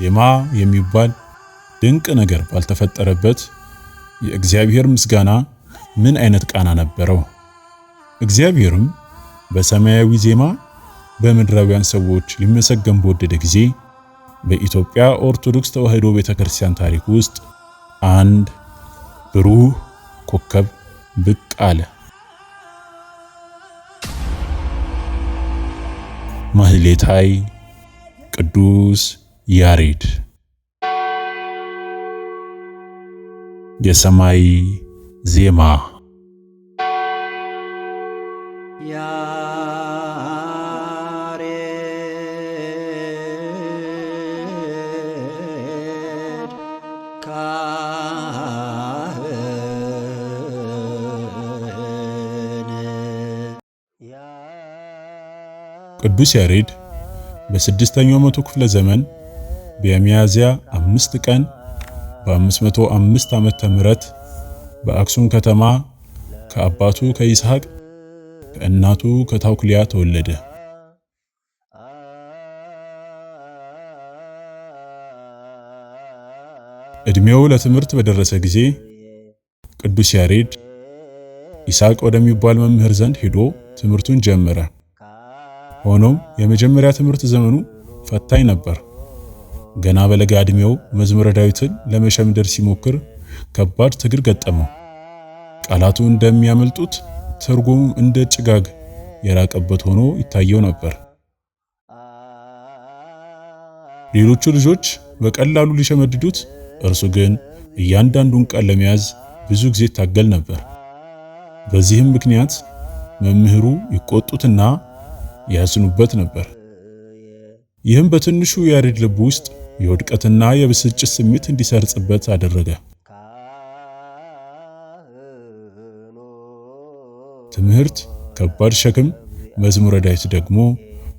ዜማ የሚባል ድንቅ ነገር ባልተፈጠረበት የእግዚአብሔር ምስጋና ምን አይነት ቃና ነበረው? እግዚአብሔርም በሰማያዊ ዜማ በምድራውያን ሰዎች ሊመሰገን በወደደ ጊዜ በኢትዮጵያ ኦርቶዶክስ ተዋሕዶ ቤተክርስቲያን ታሪክ ውስጥ አንድ ብሩህ ኮከብ ብቅ አለ። ማህሌታይ ቅዱስ ያሬድ። የሰማይ ዜማ። ያሬድ ካህን። ቅዱስ ያሬድ በስድስተኛው መቶ ክፍለ ዘመን በሚያዝያ 5 ቀን በ505 ዓመተ ምህረት በአክሱም ከተማ ከአባቱ ከይስሐቅ ከእናቱ ከታውክሊያ ተወለደ። እድሜው ለትምህርት በደረሰ ጊዜ ቅዱስ ያሬድ ይስሐቅ ወደሚባል መምህር ዘንድ ሄዶ ትምህርቱን ጀመረ። ሆኖም የመጀመሪያ ትምህርት ዘመኑ ፈታኝ ነበር። ገና በለጋ ዕድሜው መዝሙረ ዳዊትን ለመሸምደድ ሲሞክር ከባድ ትግል ገጠመው። ቃላቱ እንደሚያመልጡት ትርጉሙም እንደ ጭጋግ የራቀበት ሆኖ ይታየው ነበር። ሌሎቹ ልጆች በቀላሉ ሊሸመድዱት፣ እርሱ ግን እያንዳንዱን ቃል ለመያዝ ብዙ ጊዜ ይታገል ነበር። በዚህም ምክንያት መምህሩ ይቆጡትና ያዝኑበት ነበር። ይህም በትንሹ ያሬድ ልብ ውስጥ የውድቀትና የብስጭት ስሜት እንዲሰርጽበት አደረገ። ትምህርት ከባድ ሸክም፣ መዝሙረ ዳዊት ደግሞ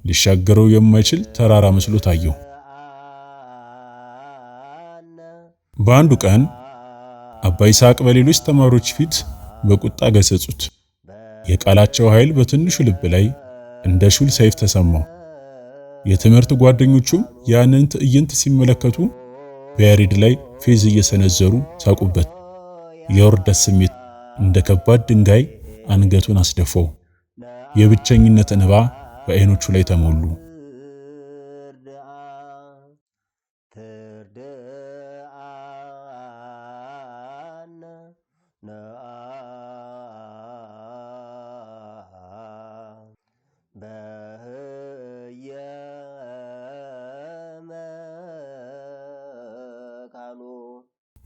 ሊሻገረው የማይችል ተራራ መስሎ ታየው። በአንዱ ቀን አባ ይስሐቅ በሌሎች ተማሪዎች ፊት በቁጣ ገሰጹት። የቃላቸው ኃይል በትንሹ ልብ ላይ እንደ ሹል ሰይፍ ተሰማው። የትምህርት ጓደኞቹም ያንን ትዕይንት ሲመለከቱ በያሬድ ላይ ፌዝ እየሰነዘሩ ሳቁበት። የውርደት ስሜት እንደ ከባድ ድንጋይ አንገቱን አስደፋው። የብቸኝነት እንባ በዓይኖቹ ላይ ተሞሉ።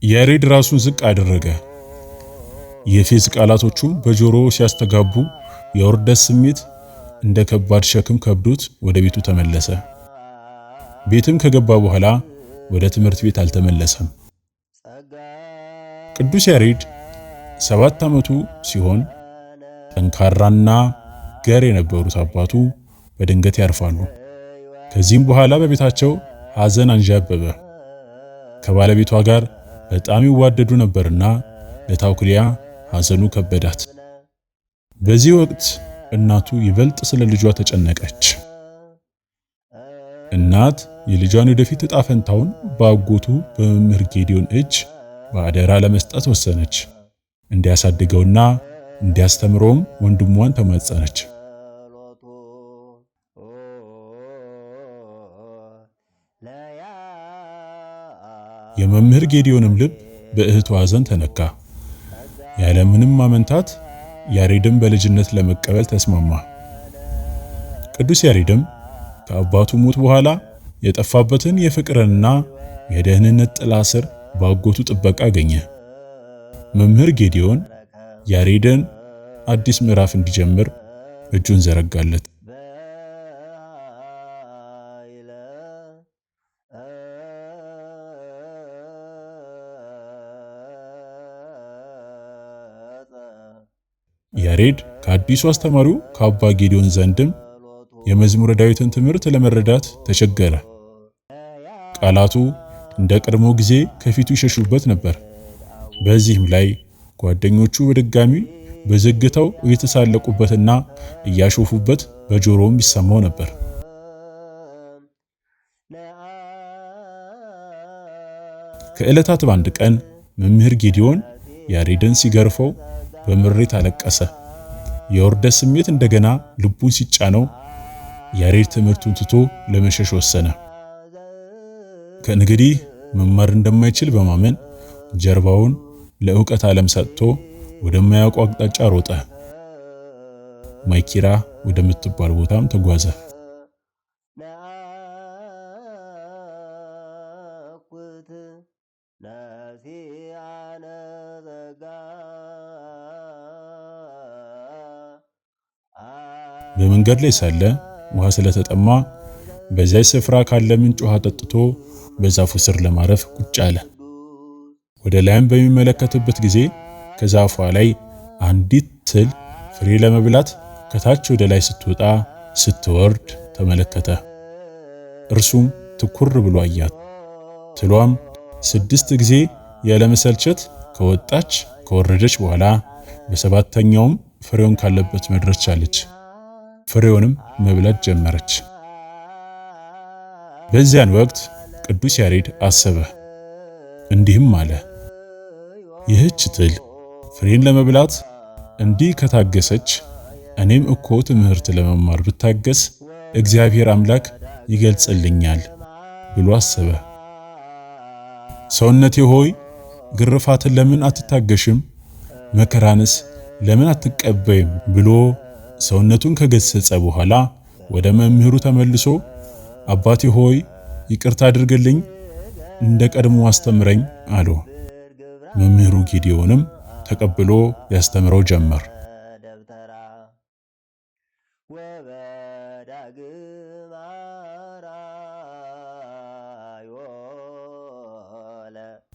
ያሬድ ራሱን ዝቅ አደረገ። የፌዝ ቃላቶቹም በጆሮው ሲያስተጋቡ የውርደት ስሜት እንደ ከባድ ሸክም ከብዶት ወደ ቤቱ ተመለሰ። ቤትም ከገባ በኋላ ወደ ትምህርት ቤት አልተመለሰም። ቅዱስ ያሬድ 7 ዓመቱ ሲሆን ጠንካራና ገር የነበሩት አባቱ በድንገት ያርፋሉ። ከዚህም በኋላ በቤታቸው ሐዘን አንዣበበ። ከባለቤቷ ጋር በጣም ይዋደዱ ነበርና ለታውክሊያ ሐዘኑ ከበዳት። በዚህ ወቅት እናቱ ይበልጥ ስለ ልጇ ተጨነቀች። እናት የልጇን ወደፊት ዕጣ ፈንታውን በአጎቱ በመምህር ጌዲዮን እጅ በአደራ ለመስጠት ወሰነች። እንዲያሳድገውና እንዲያስተምረውም ወንድሟን ተማጸነች። የመምህር ጌዲዮንም ልብ በእህቱ ሐዘን ተነካ። ያለምንም ማመንታት ያሬድን በልጅነት ለመቀበል ተስማማ። ቅዱስ ያሬድም ከአባቱ ሞት በኋላ የጠፋበትን የፍቅርንና የደህንነት ጥላ ስር በአጎቱ ጥበቃ አገኘ። መምህር ጌዲዮን ያሬድን አዲስ ምዕራፍ እንዲጀምር እጁን ዘረጋለት። ያሬድ ከአዲሱ አስተማሪው ከአባ ጌዲዮን ዘንድም የመዝሙረ ዳዊትን ትምህርት ለመረዳት ተቸገረ። ቃላቱ እንደ ቀድሞ ጊዜ ከፊቱ ይሸሹበት ነበር። በዚህም ላይ ጓደኞቹ በድጋሚ በዝግታው እየተሳለቁበትና እያሾፉበት በጆሮውም ይሰማው ነበር። ከዕለታት በአንድ ቀን መምህር ጌዲዮን ያሬድን ሲገርፈው በምሬት አለቀሰ። የውርደት ስሜት እንደገና ልቡን ሲጫነው ያሬድ ትምህርቱን ትቶ ለመሸሽ ወሰነ። ከእንግዲህ መማር እንደማይችል በማመን ጀርባውን ለእውቀት ዓለም ሰጥቶ ወደማያውቀው አቅጣጫ ሮጠ። ማይኪራ ወደምትባል ቦታም ተጓዘ። በመንገድ ላይ ሳለ ውሃ ስለተጠማ በዚያ ስፍራ ካለ ምንጭ ውሃ ጠጥቶ በዛፉ ስር ለማረፍ ቁጭ አለ። ወደ ላይም በሚመለከትበት ጊዜ ከዛፏ ላይ አንዲት ትል ፍሬ ለመብላት ከታች ወደ ላይ ስትወጣ ስትወርድ ተመለከተ። እርሱም ትኩር ብሎ አያት። ትሏም 6 ጊዜ ያለመሰልቸት ከወጣች ከወረደች በኋላ በሰባተኛውም ፍሬውን ካለበት መድረስ ቻለች። ፍሬውንም መብላት ጀመረች። በዚያን ወቅት ቅዱስ ያሬድ አሰበ፣ እንዲህም አለ፦ ይህች ትል ፍሬን ለመብላት እንዲህ ከታገሰች እኔም እኮ ትምህርት ለመማር ብታገስ እግዚአብሔር አምላክ ይገልጽልኛል ብሎ አሰበ። ሰውነቴ ሆይ ግርፋትን ለምን አትታገሽም? መከራንስ ለምን አትቀበይም? ብሎ ሰውነቱን ከገሰጸ በኋላ ወደ መምህሩ ተመልሶ አባቴ ሆይ ይቅርታ አድርግልኝ፣ እንደ ቀድሞ አስተምረኝ አለው። መምህሩ ጌዲዮንም ተቀብሎ ያስተምረው ጀመር።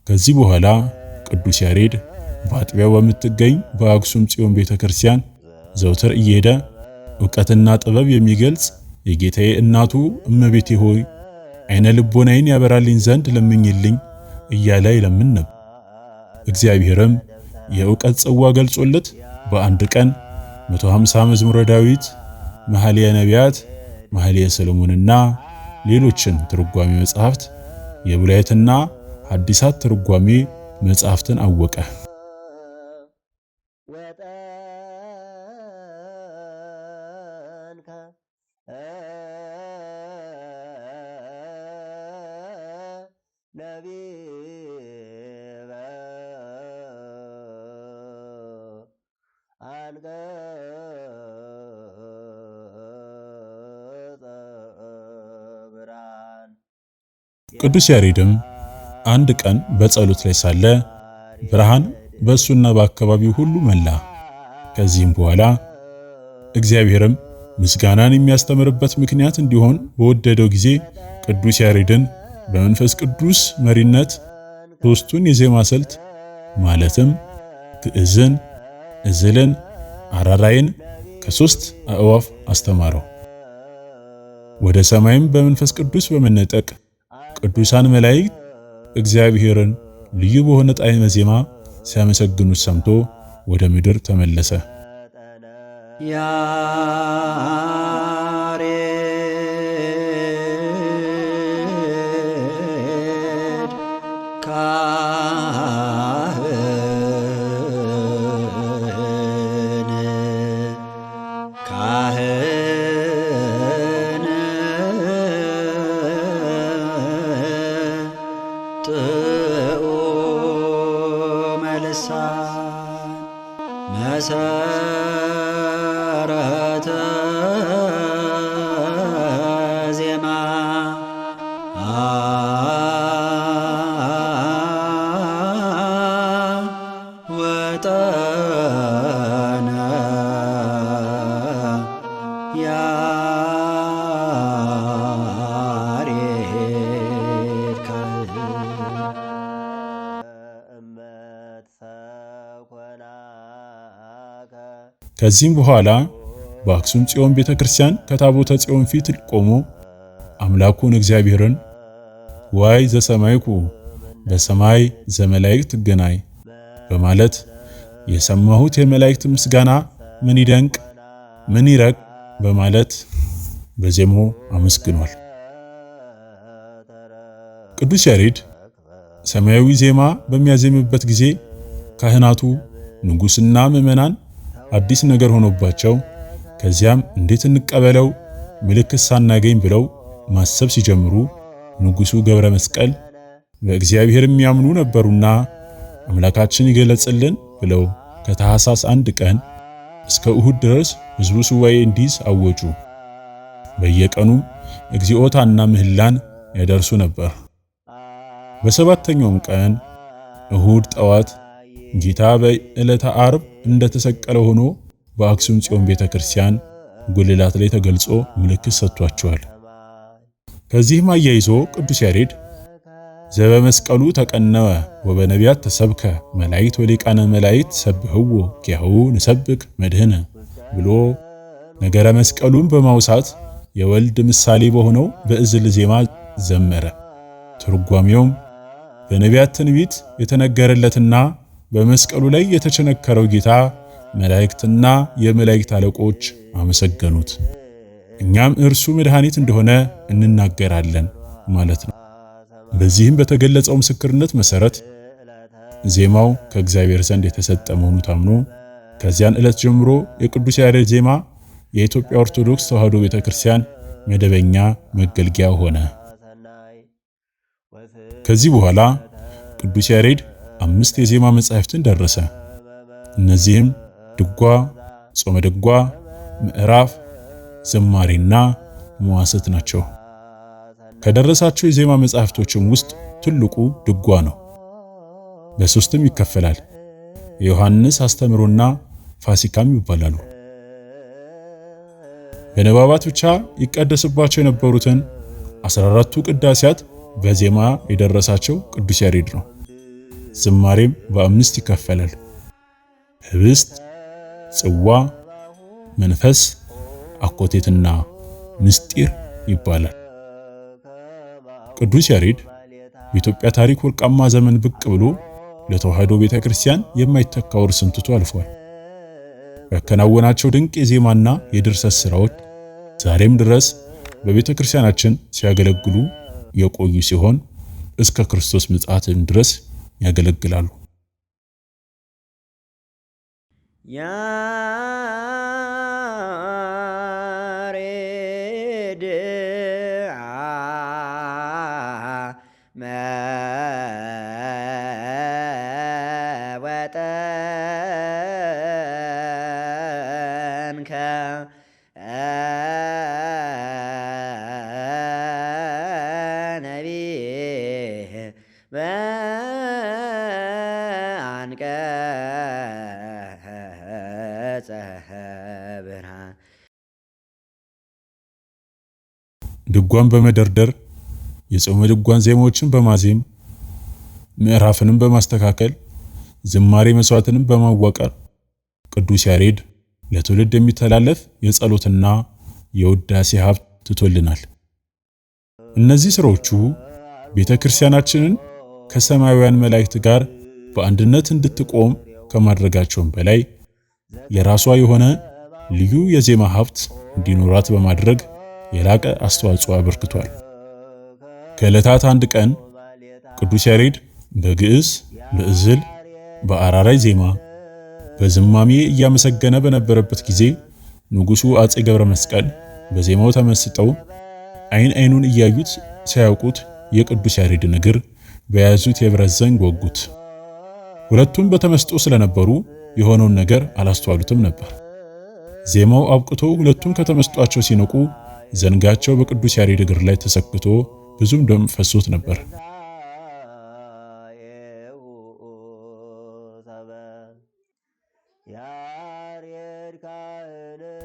ከዚህ በኋላ ቅዱስ ያሬድ በአጥቢያው በምትገኝ በአክሱም ጽዮን ቤተክርስቲያን ዘውትር እየሄደ ዕውቀትና ጥበብ የሚገልጽ የጌታዬ እናቱ እመቤቴ ሆይ አይነ ልቦናዬን ያበራልኝ ዘንድ ለምኝልኝ እያለ ይለምን ነበር። እግዚአብሔርም የዕውቀት ጽዋ ገልጾለት በአንድ ቀን 150 መዝሙረ ዳዊት፣ መኃልየ ነቢያት፣ መኃልየ ሰሎሞንና ሌሎችን ትርጓሜ መጻሕፍት የብሉያትና ሐዲሳት ትርጓሜ መጻሕፍትን አወቀ። ቅዱስ ያሬድም አንድ ቀን በጸሎት ላይ ሳለ ብርሃን በእሱና በአካባቢው ሁሉ መላ። ከዚህም በኋላ እግዚአብሔርም ምስጋናን የሚያስተምርበት ምክንያት እንዲሆን በወደደው ጊዜ ቅዱስ ያሬድን በመንፈስ ቅዱስ መሪነት 3ቱን የዜማ ስልት ማለትም ግዕዝን፣ እዝልን፣ አራራይን ከ3 አዕዋፍ አስተማረው። ወደ ሰማይም በመንፈስ ቅዱስ በመነጠቅ ቅዱሳን መላእክት እግዚአብሔርን ልዩ በሆነ ጣዕመ ዜማ ሲያመሰግኑት ሰምቶ ወደ ምድር ተመለሰ። ያሬድ ካህን ካህን ጥዑመ ልሳን መሰረተ ዜማ ወጠነ ያሬድ ካህን። ከዚህም በኋላ በአክሱም ጽዮን ቤተክርስቲያን ከታቦተ ጽዮን ፊት ቆሞ አምላኩን እግዚአብሔርን ዋይ ዘሰማይኩ በሰማይ ዘመላእክት ትገናይ በማለት የሰማሁት የመላእክት ምስጋና ምን ይደንቅ ምን ይረቅ በማለት በዜማው አመስግኗል። ቅዱስ ያሬድ ሰማያዊ ዜማ በሚያዜምበት ጊዜ ካህናቱ፣ ንጉሥና ምዕመናን አዲስ ነገር ሆኖባቸው ከዚያም እንዴት እንቀበለው ምልክት ሳናገኝ ብለው ማሰብ ሲጀምሩ ንጉሡ ገብረ መስቀል በእግዚአብሔር የሚያምኑ ነበሩና አምላካችን ይገለጽልን ብለው ከታኅሳስ 1 ቀን እስከ እሁድ ድረስ ሕዝቡ ሱባኤ እንዲይዝ አወጁ። በየቀኑም እግዚኦታና ምህላን ያደርሱ ነበር። በሰባተኛውም ቀን እሁድ ጠዋት ጌታ በዕለተ ዓርብ እንደተሰቀለ ሆኖ በአክሱም ጽዮን ቤተክርስቲያን ጉልላት ላይ ተገልጾ ምልክት ሰጥቷቸዋል። ከዚህም አያይዞ ቅዱስ ያሬድ ዘበመስቀሉ ተቀነወ ወበነቢያት ተሰብከ መላእክት ወሊቃነ መላእክት ሰብህዎ ኪያሁ ንሰብክ መድህነ ብሎ ነገረ መስቀሉን በማውሳት የወልድ ምሳሌ በሆነው በእዝል ዜማ ዘመረ። ትርጓሜውም በነቢያት ትንቢት የተነገረለትና በመስቀሉ ላይ የተቸነከረው ጌታ መላእክትና የመላእክት አለቆች አመሰገኑት፣ እኛም እርሱ መድኃኒት እንደሆነ እንናገራለን ማለት ነው። በዚህም በተገለጸው ምስክርነት መሰረት ዜማው ከእግዚአብሔር ዘንድ የተሰጠ መሆኑ ታምኖ ከዚያን ዕለት ጀምሮ የቅዱስ ያሬድ ዜማ የኢትዮጵያ ኦርቶዶክስ ተዋሕዶ ቤተክርስቲያን መደበኛ መገልገያ ሆነ። ከዚህ በኋላ ቅዱስ ያሬድ 5 የዜማ መጻሕፍትን ደረሰ። እነዚህም ድጓ፣ ጾመ ድጓ፣ ምዕራፍ፣ ዝማሬና መዋሥዕት ናቸው። ከደረሳቸው የዜማ መጻሕፍቶችም ውስጥ ትልቁ ድጓ ነው። በሶስትም ይከፈላል። የዮሐንስ አስተምሮና ፋሲካም ይባላሉ። በንባባት ብቻ ይቀደስባቸው የነበሩትን 14ቱ ቅዳሴያት በዜማ የደረሳቸው ቅዱስ ያሬድ ነው። ዝማሬም በ5 ይከፈላል። ህብስት፣ ጽዋ፣ መንፈስ፣ አኮቴትና ምስጢር ይባላል። ቅዱስ ያሬድ በኢትዮጵያ ታሪክ ወርቃማ ዘመን ብቅ ብሎ ለተዋሕዶ ቤተክርስቲያን የማይተካ ውርስን ትቶ አልፏል። ያከናወናቸው ድንቅ የዜማና የድርሰት ስራዎች ዛሬም ድረስ በቤተክርስቲያናችን ሲያገለግሉ የቆዩ ሲሆን እስከ ክርስቶስ ምጽአት ድረስ ያገለግላሉ። ያሬድ ወጠንከ ነቢህ በአንቀጸ ብርሃን። ድጓን በመደርደር የጾመ ድጓን ዜማዎችን በማዜም ምዕራፍንም በማስተካከል ዝማሬ መስዋዕትንም በማዋቀር ቅዱስ ያሬድ ለትውልድ የሚተላለፍ የጸሎትና የውዳሴ ሀብት ትቶልናል። እነዚህ ስራዎቹ ቤተክርስቲያናችንን ከሰማያውያን መላእክት ጋር በአንድነት እንድትቆም ከማድረጋቸውም በላይ የራሷ የሆነ ልዩ የዜማ ሀብት እንዲኖራት በማድረግ የላቀ አስተዋጽኦ አበርክቷል። ከዕለታት አንድ ቀን ቅዱስ ያሬድ በግዕዝ፣ በእዝል፣ በአራራይ ዜማ በዝማሜ እያመሰገነ በነበረበት ጊዜ ንጉሡ አፄ ገብረ መስቀል በዜማው ተመስጠው አይን አይኑን እያዩት ሳያውቁት የቅዱስ ያሬድን እግር በያዙት የብረት ዘንግ ወጉት። ሁለቱም በተመስጦ ስለነበሩ የሆነውን ነገር አላስተዋሉትም ነበር። ዜማው አብቅቶ ሁለቱም ከተመስጧቸው ሲነቁ ዘንጋቸው በቅዱስ ያሬድ እግር ላይ ተሰክቶ ብዙም ደም ፈሶት ነበር።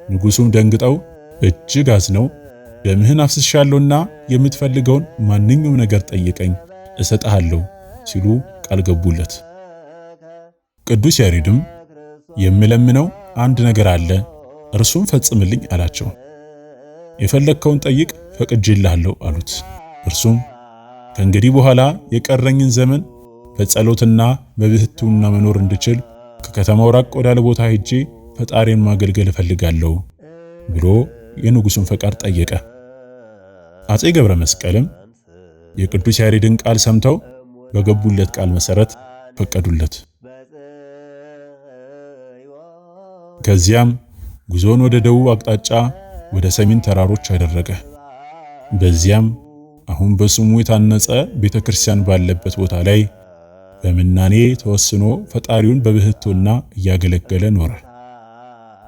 ንጉሡም ደንግጠው እጅግ አዝነው ደምህን አፍስሻለሁና የምትፈልገውን ማንኛውም ነገር ጠይቀኝ እሰጥሃለሁ ሲሉ ቃል ገቡለት። ቅዱስ ያሬድም የምለምነው አንድ ነገር አለ፣ እርሱም ፈጽምልኝ አላቸው። የፈለግከውን ጠይቅ ፈቅጄልሃለሁ አሉት። እርሱም ከእንግዲህ በኋላ የቀረኝን ዘመን በጸሎትና በብሕትውና መኖር እንድችል ከከተማው ራቅ ወዳለ ቦታ ሄጄ ፈጣሪን ማገልገል እፈልጋለሁ ብሎ የንጉሡን ፈቃድ ጠየቀ። አፄ ገብረ መስቀልም የቅዱስ ያሬድን ቃል ሰምተው በገቡለት ቃል መሰረት ፈቀዱለት። ከዚያም ጉዞውን ወደ ደቡብ አቅጣጫ ወደ ሰሜን ተራሮች አደረገ። በዚያም አሁን በስሙ የታነጸ ቤተክርስቲያን ባለበት ቦታ ላይ በምናኔ ተወስኖ ፈጣሪውን በብህትውና እያገለገለ ኖረ።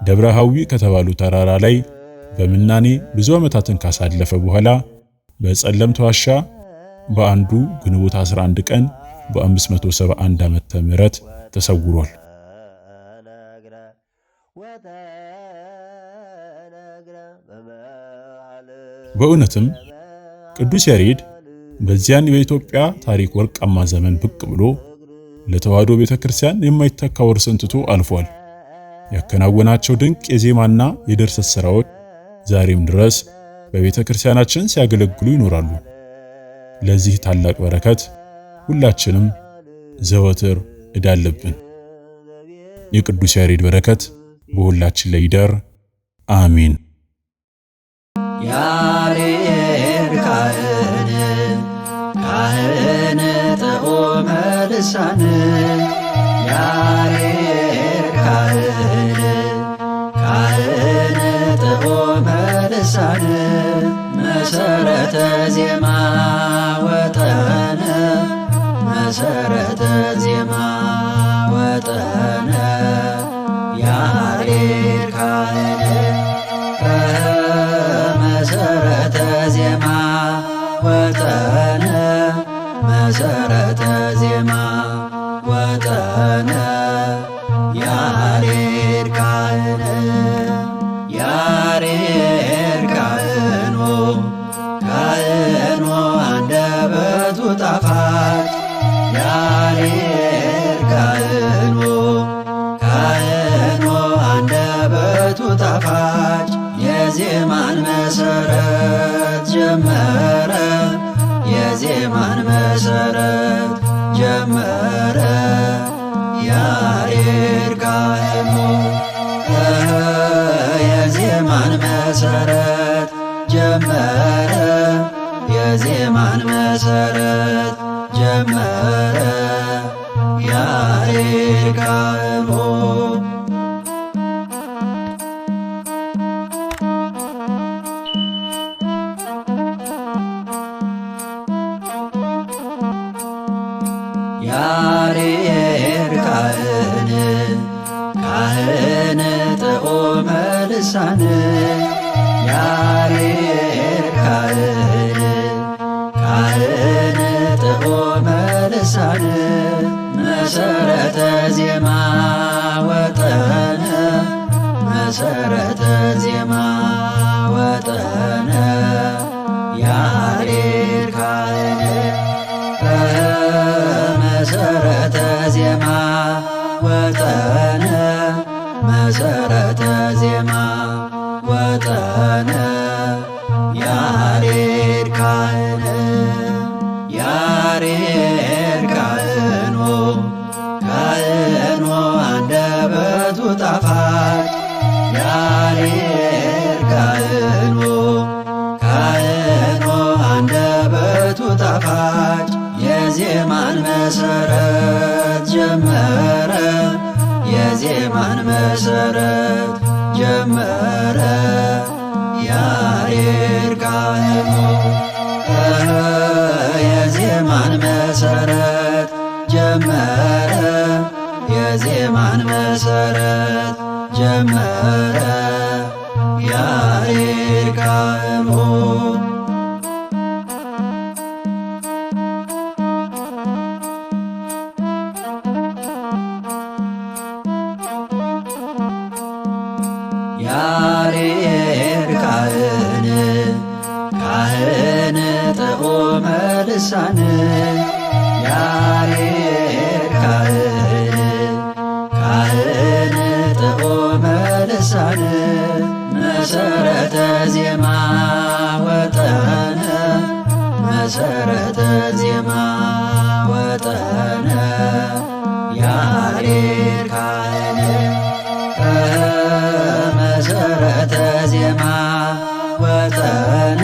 ደብረ ሐዊ ከተባሉ ተራራ ላይ በምናኔ ብዙ ዓመታትን ካሳለፈ በኋላ በጸለምት ዋሻ በአንዱ ግንቦት 11 ቀን በ571 ዓመተ ምህረት ተሰውሯል። በእውነትም ቅዱስ ያሬድ በዚያን የኢትዮጵያ ታሪክ ወርቃማ ዘመን ብቅ ብሎ ለተዋህዶ ቤተክርስቲያን የማይተካ ውርስን ትቶ አልፏል። ያከናወናቸው ድንቅ የዜማና የድርሰት ስራዎች ዛሬም ድረስ በቤተክርስቲያናችን ሲያገለግሉ ይኖራሉ። ለዚህ ታላቅ በረከት ሁላችንም ዘወትር ዕዳ አለብን። የቅዱስ ያሬድ በረከት በሁላችን ላይ ይደር። አሜን። ያሬድ ካህን ካህን ጥዑመ ልሳን ያሬድ ካህን ካህን ጥዑመ ልሳን መሰረተ ዜማ ወጠነ መሰረተ ዜማ ወጠነ ያሬድ ካህን መሰረተ ዜማ ወጠነ መሰረተ ዜማ ወጠነ ያሬድ ካህን ያሬድ ካህኑ ካህኑ አንደበቱ ጣፋጭ ያሬድ ካህኑ ካህኑ አንደበቱ ጣፋጭ የዜማን መሰረት ጀመረ የዜማን መሰረት ጀመረ ያሬድ ካህኑ የዜማን መሰረት ጀመረ የዜማን መሰረት ጀመረ ያሬድ ካህኑ። ያሬድ ካህን ካህን ጥዑመ ልሳን ያሬድ ካህን ካህን ጥዑመ ልሳን መሰረተ ዜማ ወጠነ መሰረተ ዜማ ወጠነ ያሬድ ካህን መሰረተ ዜማ ወጠነ መሰረተ ዜማ ወጠነ ያሬድ ካህን ያሬድ ካህኑ ካህኑ አንደበቱ ጣፋጭ ያሬድ ካህኑ ካህኑ አንደበቱ ጣፋጭ የዜማን መሰረት ጀመረ የዜማን መሰረት ጀመረ ያሬድ ካህኑ የዜማን መሰረት ጀመረ የዜማን መሰረት ጀመረ ያሬድ ካህኑ። ያሬድ ካህን ካህን ጥዑመ ልሳን ያሬድ ካህን ካህን ጥዑመ ልሳን መሰረተ ዜማ ወጠነ መሰረተ ዜማ ወጠነ ያሬድ ካህን መሰረተ ዜማ ወጠነ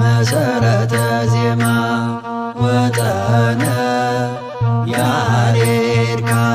መሰረተ ዜማ ወጠነ። ያሬድ ካህን።